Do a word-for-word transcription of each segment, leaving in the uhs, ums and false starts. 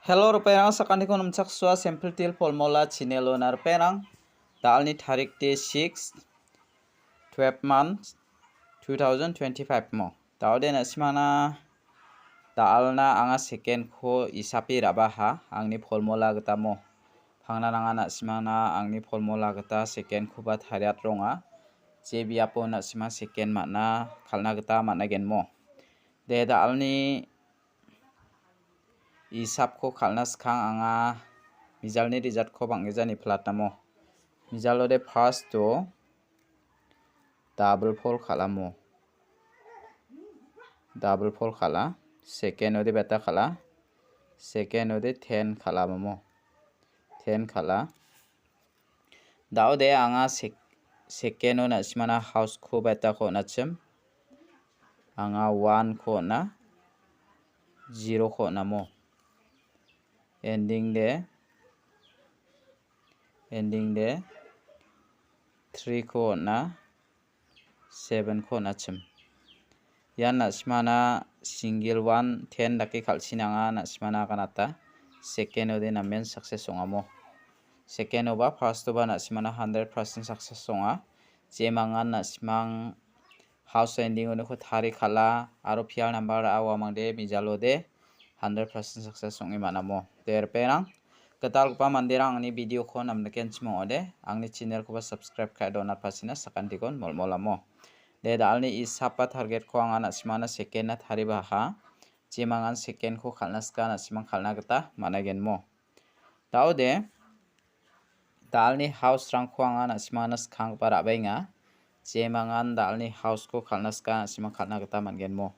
Hello, ripengrang, sakantikon nimchaksoa Simple Teer Formula channel-ona ripengrang. Da·alni tarik de six, twelve month, two thousand twenty-five mo. Da·ode na·simangna da·alna anga second-ko isape ra·baha, angni formula gita mo. Pangna nanga na·simangna angni formula gita second-koba tariatronga. Je biapo na·simang second man·a, kal·na gita man·a gen mo. De, da·alni isapko kal·na skang anga mijalni result-ko bang·gija nipilatamo. Mijalode first-o double four kal·amo. Double four kal·a. Second-ode beta kal·a. Second-ode ten kal·amamo. Ten kal·a. Da·ode anga sek-, second-o na·simana house-ko betako on·achim. Anga one-ko on·a, zero-ko on·amo. Ending de, ending de three-ko on·a, seven-ko on·achim. Ian na·simana single one ten dake kal·chinanga na·simana aganata. Second-ode namen success ong·amo. Second-oba first-oba na·simana hundred percent success ong·a. Jemangan na·simang house ending-oniko tari kal·a aro pial number ra·a uamangde mijalode hundred percent success ong·e man·amo. De, ripengrang, gitalgipa manderang angni video-ko namnikenchim ong·ode, angni channel-koba subscribe ka·e donatpachina sakantikon molmolamo. De, da·alni isapa target-ko anga na·simana second-na taribaha. Jemangan second-ko kal·na sika na·simang kal·na gita man·a gen mo. Da·ode, da·alni house-rangko anga na·simangna skanggipa ra·baenga. Jemangan da·alni house-ko kal·na sika na·simang kal·na gita man·gen mo.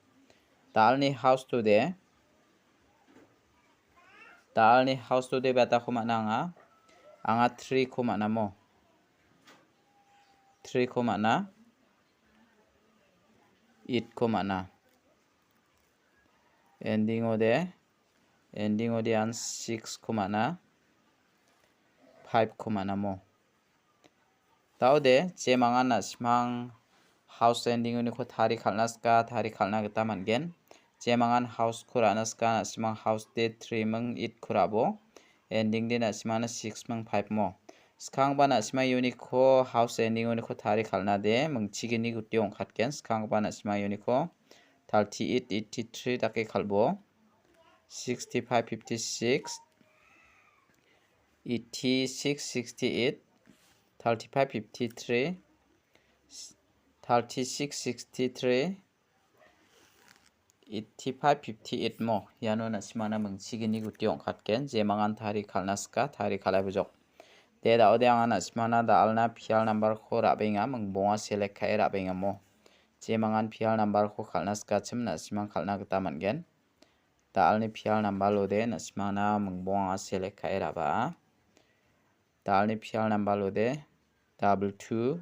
Da·alni house-tode, da·alni house-tode betako man·a anga. Anga three-ko man·amo. Three-ko man·a. Eight-ko man·a. Ending-ode, ending-ode an six-ko man·a, five-ko man·amo. Da·ode, jemangan na·simang house ending-oniko tari kal·na sika, tari kal·na gita man·gen. Jemangan house-ko ra·na sika, na·simang house-de three ming eight-ko ra·bo. Ending-de na·simangna six ming five mo. Skanggipa na·simang uniko house ending-oniko tari kal·na de, mingchigini guti ong·katgen. Skanggipa na·simang uniko thirty-eight, eighty-three dake kal·bo. Sixty-five, fifty-six, eighty-six, sixty-eight, thirty-five, fifty-three, thirty-six, sixty-three, eighty-five, fifty-eight mo. Iano na·simana mingchigini guti ong·katgen. Jemangan tari kal·na sika, tari kal·ai bujok. De, da·ode anga na·simana da·alna pial number-ko ra·benga, mingbonga select ka·e ra·benga mo. Jemangan pial number-ko kal·na sikachim na·simang kal·na gita man·gen. Da·alni pial number-ode na·simana mingbonga select ka·e ra·baa. Da·alni pial number-ode double two,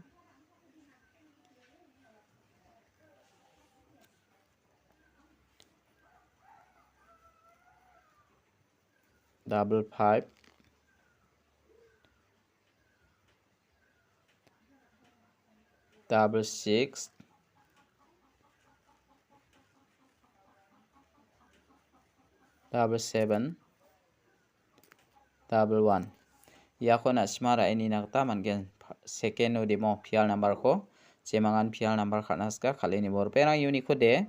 double five, double six, double seven, double one. Iako na·sima ra·e nina gita man·gen. Second-o demo pial number-ko. Jemangan pial number kal·na sika kal·e nibo. Ripengrang uniko de.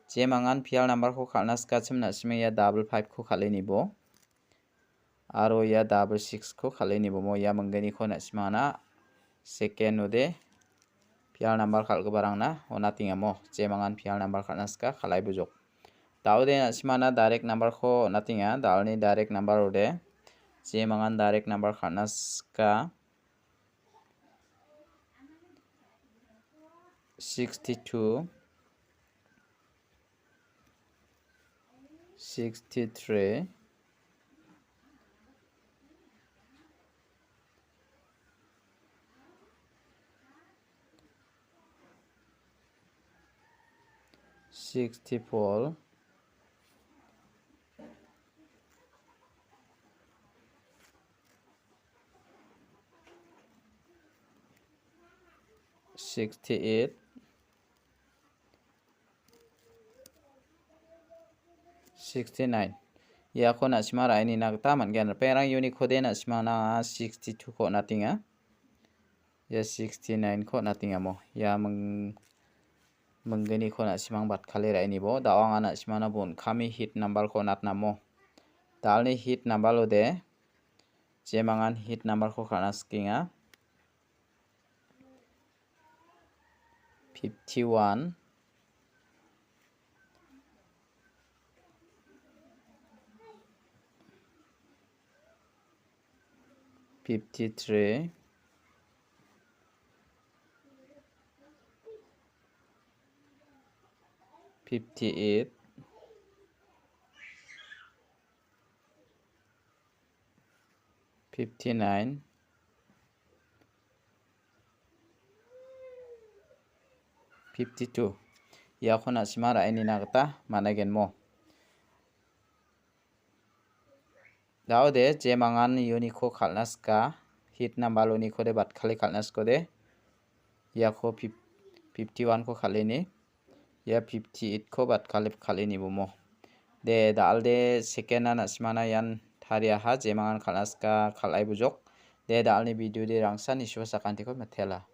Jemangan pial number-ko kal·na sikachim na·sima ia double five-ko kal·e nibo. Aro ia double six-ko kal·e nibomo ia minggniko na·simana second-ode pial number kal·giparangna on·atengamo, jemangan pial number kal·na sika kal·ai bujok. Da·ode na·simana direct number-ko on·atenga, da·alni direct number-ode jemangan direct number kal·na sika sixty-two, sixty-three, sixty-four, sixty-eight, sixty-nine. Iako na·sima ra·enina gita man·gen. Ripengrang uniko de na·simana sixty-two-ko on·atenga. Ia sixty-nine-ko on·atengamo. Ia ming-, mingginiko na·simang batkale ra·enibo. Da·o anga na·simana bon kami hit number-ko on·atnamo. Da·alni hit number-ode, jemangan hit number-ko kal·na sikenga. Fifty-one, fifty-three, fifty-eight, fifty-nine, fifty-two. Iako na·sima ra·enina gita man·aigenmo. Da·ode jemangan uniko kal·na sika, hit number uniko de batkale kal·na sikode. Iako fif-, fifty-one-ko kal·eni. Ia fifty-eight-ko batkale kal·eni bomo. De, da·alde second-na na·simana ian tariaha, jemangan kal·na sika, kal·ai bujok. De, da·alni video de rangsan isuo sakantiko mitela.